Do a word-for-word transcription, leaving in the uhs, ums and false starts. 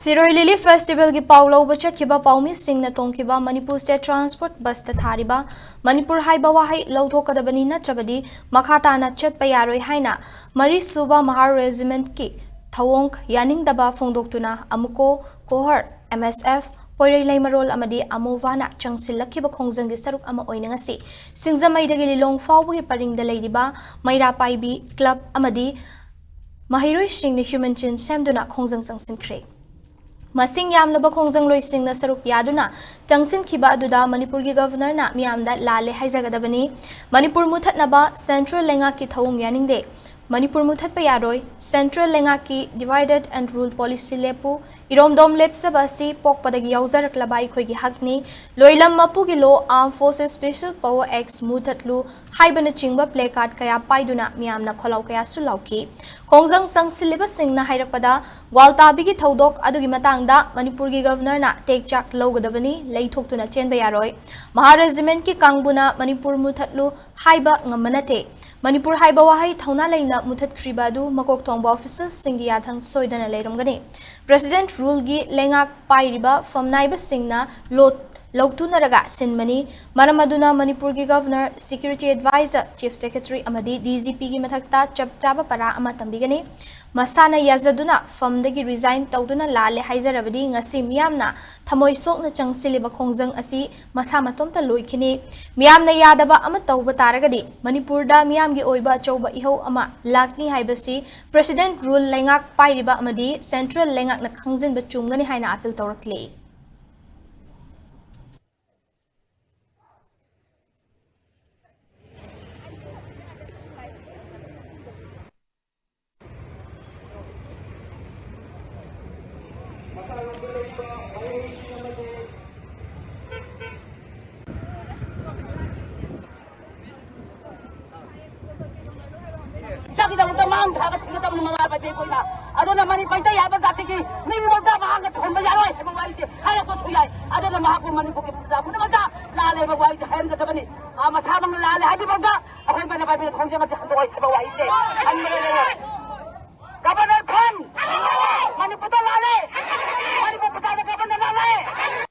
ꯁꯤꯔꯣꯏ ꯂꯤꯂꯤ ꯐꯦꯁꯇꯤꯚꯦꯜꯒꯤ ꯄꯥꯎ ꯂꯧꯕ ꯆꯠꯈꯤꯕ ꯄꯥꯎꯃꯤꯁꯤꯡꯅ ꯇꯣꯡꯈꯤꯕ ꯃꯅꯤꯄꯨꯔ ꯁ꯭ꯇꯦꯠ ꯇ꯭ꯔꯥꯟꯁꯄꯣꯔꯠ ꯕꯁꯇ ꯊꯥꯔꯤꯕ "ꯃꯅꯤꯄꯨꯔ" ꯍꯥꯏꯕ ꯋꯥꯍꯩ ꯂꯧꯊꯣꯛꯀꯗꯕꯅꯤ, ꯅꯠꯇ꯭ꯔꯕꯗꯤ ꯃꯈꯥ ꯇꯥꯅ ꯆꯠꯄ ꯌꯥꯔꯣꯏ ꯍꯥꯏꯅ ꯃꯔꯤꯁꯨꯕ ꯃꯍꯥꯔ ꯔꯦꯖꯤꯃꯦꯟꯠꯀꯤ ꯊꯧꯑꯣꯡ ꯌꯥꯅꯤꯡꯗꯕ ꯐꯣꯡꯗꯣꯛꯇꯨꯅ ꯑꯃꯨꯀꯣ, ꯀꯣꯍꯔ, ꯑꯦꯝ ꯑꯦꯁ ꯑꯦꯐ, ꯄꯣꯏꯔꯩ ꯂꯩꯃꯔꯣꯜ ꯑꯃꯗꯤ ꯑꯃꯣꯚꯥꯅ ꯆꯪꯁꯤꯜꯂꯛꯈꯤꯕ ꯈꯣꯡꯖꯪꯒꯤ ꯁꯔꯨꯛ ꯑꯃ ꯑꯣꯏꯅ ꯉꯁꯤ ꯁꯤꯡꯖꯃꯩꯗꯒꯤ ꯂꯤꯂꯣꯡ ꯐꯥꯎꯕꯒꯤ ꯄꯔꯤꯡꯗ ꯂꯩꯔꯤꯕ ꯃꯩꯔꯥ ꯄꯥꯏꯕꯤ ꯀ꯭ꯂꯕ ꯑꯃꯗꯤ ꯃꯍꯩꯔꯣꯏꯁꯤꯡꯅ ꯍ꯭ꯌꯨꯃꯦꯟ ꯆꯦꯟ ꯁꯦꯝꯗꯨꯅ ꯈꯣꯡꯖꯪ ꯆꯪꯁꯤꯟꯈ꯭ꯔꯦ꯫ ꯃꯁꯤꯡ ꯌꯥꯝꯂꯕ ꯈꯣꯡꯖꯪꯂꯣꯏꯁꯤꯡꯅ ꯁꯔꯨꯛ ꯌꯥꯗꯨꯅ ꯆꯪꯁꯤꯟꯈꯤꯕ ꯑꯗꯨꯗ ꯃꯅꯤꯄꯨꯔꯒꯤ ꯒꯕꯔꯅꯔꯅ ꯃꯤꯌꯥꯝꯗ ꯂꯥꯜꯂꯦ ꯍꯥꯏꯖꯒꯗꯕꯅꯤ꯫ ꯃꯅꯤꯄꯨꯔ ꯃꯨꯊꯠꯅꯕ ꯁꯦꯟꯇ꯭ꯔꯦꯜ ꯂꯩꯉꯥꯛꯀꯤ ꯊꯧꯑꯣꯡ ꯌꯥꯅꯤꯡꯗꯦ꯫ ꯃꯅꯤꯄꯨꯔ ꯃꯨꯊꯠꯄ ꯌꯥꯔꯣꯏ꯫ ꯁꯦꯟꯇ꯭ꯔꯦꯜ ꯂꯩꯉꯥꯛꯀꯤ "Divide and Rule" ꯄꯣꯂꯤꯁꯤ ꯂꯦꯞꯄꯨ꯫ ꯏꯔꯣꯝꯗꯣꯝ ꯂꯦꯞꯆꯕ ꯑꯁꯤ ꯄꯣꯛꯄꯗꯒꯤ ꯌꯥꯎꯖꯔꯛꯂꯕ ꯑꯩꯈꯣꯏꯒꯤ ꯍꯛꯅꯤ꯫ ꯂꯣꯏꯂꯝ ꯃꯄꯨꯒꯤ ꯂꯣ, Armed Forces Special Power Acts ꯃꯨꯊꯠꯂꯨ ꯍꯥꯏꯕꯅꯆꯤꯡꯕ ꯄ꯭ꯂꯦ ꯀꯥꯔꯗ ꯀꯌꯥ ꯄꯥꯏꯗꯨꯅ ꯃꯤꯌꯥꯝꯅ ꯈꯣꯜꯂꯥꯎ ꯀꯌꯥꯁꯨ ꯂꯥꯎꯈꯤ꯫ ꯈꯣꯡꯖꯪ ꯆꯪꯁꯤꯜꯂꯤꯕꯁꯤꯡꯅ ꯍꯥꯏꯔꯛꯄꯗ, ꯒ꯭ꯋꯥꯜꯇꯥꯕꯤꯒꯤ ꯊꯧꯗꯣꯛ ꯑꯗꯨꯒꯤ ꯃꯇꯥꯡꯗ ꯃꯅꯤꯄꯨꯔꯒꯤ ꯒꯕꯔꯅꯔꯅ ꯇꯦꯛꯆꯥꯛ ꯂꯧꯒꯗꯕꯅꯤ, ꯂꯩꯊꯣꯛꯇꯨꯅ ꯆꯦꯟꯕ ꯌꯥꯔꯣꯏ꯫ ꯃꯍꯥ ꯔꯦꯖꯤꯃꯦꯟꯠꯀꯤ ꯀꯥꯡꯕꯨꯅ "ꯃꯅꯤꯄꯨꯔ ꯃꯨꯊꯠꯂꯨ" ꯍꯥꯏꯕ ꯉꯝꯕ ꯅꯠꯇꯦ꯫ ꯃꯅꯤꯄꯨꯔ ꯍꯥꯏꯕ ꯋꯥꯍꯩ ꯊꯧꯅꯥ ꯂꯩꯅ ꯃꯨꯊꯠꯈ꯭ꯔꯤꯕ ꯑꯗꯨ ꯃꯀꯣꯛ ꯊꯣꯡꯕ ꯑꯣꯐꯤꯁꯔꯁꯤꯡꯒꯤ ꯌꯥꯊꯪ ꯁꯣꯏꯗꯅ ꯂꯩꯔꯝꯒꯅꯤ꯫ ꯄ꯭ꯔꯦꯁꯤꯗꯦꯟꯠ ꯔꯨꯜꯒꯤ ꯂꯩꯉꯥꯛ ꯄꯥꯏꯔꯤꯕ ꯐꯝꯅꯥꯏꯕꯁꯤꯡꯅ ꯂꯣꯠ ꯂꯧꯇꯨꯅꯔꯒ ꯁꯤꯟꯕꯅꯤ꯫ ꯃꯔꯝ ꯑꯗꯨꯅ ꯃꯅꯤꯄꯨꯔꯒꯤ governor, security adviser, chief secretary ꯑꯃꯗꯤ ꯗꯤ ꯖꯤ ꯄꯤꯒꯤ ꯃꯊꯛꯇ ꯆꯞ ꯆꯥꯕ ꯄꯔꯥ ꯑꯃ ꯇꯝꯕꯤꯒꯅꯤ꯫ ꯃꯁꯥꯅ ꯌꯥꯖꯗꯨꯅ ꯐꯝꯗꯒꯤ ꯔꯤꯖꯥꯏꯟ ꯇꯧꯗꯨꯅ ꯂꯥꯜꯂꯦ ꯍꯥꯏꯖꯔꯕꯗꯤ ꯉꯁꯤ ꯃꯤꯌꯥꯝꯅ ꯊꯃꯣꯏ ꯁꯣꯛꯅ ꯆꯪꯁꯤꯜꯂꯤꯕ ꯈꯣꯡꯖꯪ ꯑꯁꯤ ꯃꯁꯥ ꯃꯇꯣꯝꯇ ꯂꯣꯏꯈꯤꯅꯤ꯫ ꯃꯤꯌꯥꯝꯅ ꯌꯥꯗꯕ ꯑꯃ ꯇꯧꯕ ꯇꯥꯔꯒꯗꯤ ꯃꯅꯤꯄꯨꯔꯗ ꯃꯤꯌꯥꯝꯒꯤ ꯑꯣꯏꯕ ꯑꯆꯧꯕ ꯏꯍꯧ ꯑꯃ ꯂꯥꯛꯅꯤ ꯍꯥꯏꯕꯁꯤ ꯄ꯭ꯔꯦꯁꯤꯗꯦꯟꯠ ꯔꯨꯜ ꯂꯩꯉꯥꯛ ꯄꯥꯏꯔꯤꯕ ꯑꯃꯗꯤ ꯁꯦꯟꯇ꯭ꯔꯦꯜ ꯂꯩꯉꯥꯛꯅ ꯈꯪꯖꯤꯟꯕ ꯆꯨꯝꯒꯅꯤ ꯍꯥꯏꯅ ꯑꯥꯄꯤꯜ ꯇꯧꯔꯛꯂꯤ꯫ ꯏꯁꯥꯒꯤꯗꯃꯛꯇ ꯃꯥꯡ ꯊꯥꯕ ꯁꯤꯡꯒꯗꯕꯅꯤ ꯃꯃꯥ ꯃꯄꯥꯗꯤ ꯑꯩꯈꯣꯏꯅ꯫ ꯑꯗꯨꯅ ꯃꯅꯤ-, ꯃꯩꯇꯩ ꯍꯥꯏꯕ ꯖꯥꯇꯤꯒꯤ ꯃꯤꯒꯤꯗꯃꯛꯇ ꯃꯍꯥꯛꯅ ꯊꯣꯟꯕ ꯌꯥꯔꯣꯏ ꯍꯥꯏꯕ ꯋꯥꯍꯩꯁꯦ ꯍꯥꯏꯔꯛꯄꯁꯨ ꯌꯥꯏ꯫ ꯑꯗꯨꯅ ꯃꯍꯥꯛꯄꯨ ꯃꯅꯤꯄꯨꯔꯒꯤ ꯄ꯭ꯔꯖꯥ ꯄꯨꯝꯅꯃꯛꯇ ꯂꯥꯜꯂꯦ ꯍꯥꯏꯕ ꯋꯥꯍꯩꯁꯦ ꯍꯥꯏꯍꯟꯒꯗꯕꯅꯤ꯫ ꯑꯥ, ꯃꯁꯥꯃꯛꯅ ꯂꯥꯜꯂꯦ ꯍꯥꯏꯗ꯭ꯔꯤꯐꯥꯎꯗ ꯑꯩꯈꯣꯏ ꯃꯅꯤ-, ꯃꯅꯤꯄꯨꯔꯒꯤ ꯈꯣꯡꯖꯪ ꯑꯁꯤ ꯍꯟꯗꯣꯛꯑꯣꯏ ꯍꯥꯏꯕ ꯋꯥꯍꯩꯁꯦ ꯍꯟꯕꯗ ꯂꯩꯔꯦ꯫ ꯒꯕꯔꯅꯔ ꯐꯝ! ꯃꯅꯤꯄꯨꯔꯗ ꯂꯥꯜꯂꯦ꯫ ꯃꯅꯤꯄꯨꯔ ꯄ꯭ꯔꯖꯥꯗ ꯒꯕꯔꯅꯔ ꯂꯥꯜꯂꯦ꯫